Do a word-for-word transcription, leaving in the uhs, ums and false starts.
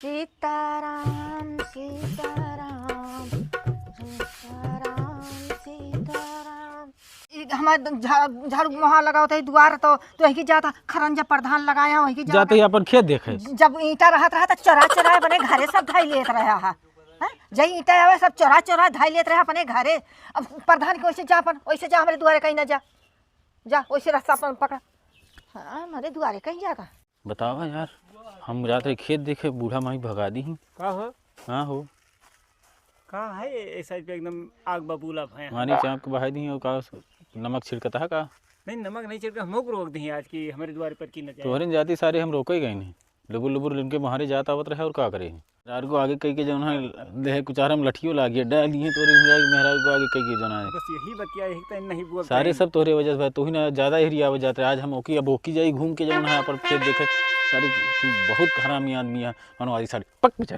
सीताराम, सीताराम, सीताराम, सीताराम। ई हमार झा-, झाड़ू मोहा लगावत है दुआर, तो, तो वही जाता खरंजा प्रधान लगाया, वही जाता। जाते ही अपन खेत देखे। जब ईंटा रहत रहा, तो चोरा चोरा अपने घरे सब धाई लेत रहा है। हैं? जई ईंटा आवे, सब चोरा चोरा धाई लेत रहा अपने घरे। अब प्रधान के वैसे जा अपन, वैसे जा, हमरे दुआरे कहीं ना जा। जा, वैसे रास्ता अपन पकड़ा। हाँ, हमरे दुआरे कहीं जाता। बतावा यार, हम जात रहे खेत देखे, बूढ़ा माई भगा दी ही। का हो? हाँ हो। का है ये साइड पे एकदम आग बबूला भय? पानी चाप के बहाई दी और का नमक छिड़कता है का? नहीं, नमक नहीं छिड़का, हम लोग रोक दी आज कि हमरे द्वार पर की न जाए। तोहरे जाति सारे हम रोके गए नहीं, लुबुर लुबुर इनके मारे जात आवत रहे और का करे। मेहरारू को आगे कह के जौन है, देह कुचारम लठियो लागिए, डाल दिए तोरे मेहरारू, मेहरारू को आगे कह के जौन है। बस यही बतिया, यही तो नहीं बुआ सारे कहीं। सब तोहरे वजह से भाई, तू ही ना ज्यादा एहरी आवे जात रहे। आज हम ओकी, अब ओकी जाई घूम के जौन है, पर खेत देखे। सारे तू बहुत हरामी आदमी है, मनवादी सारे पक बिचारी।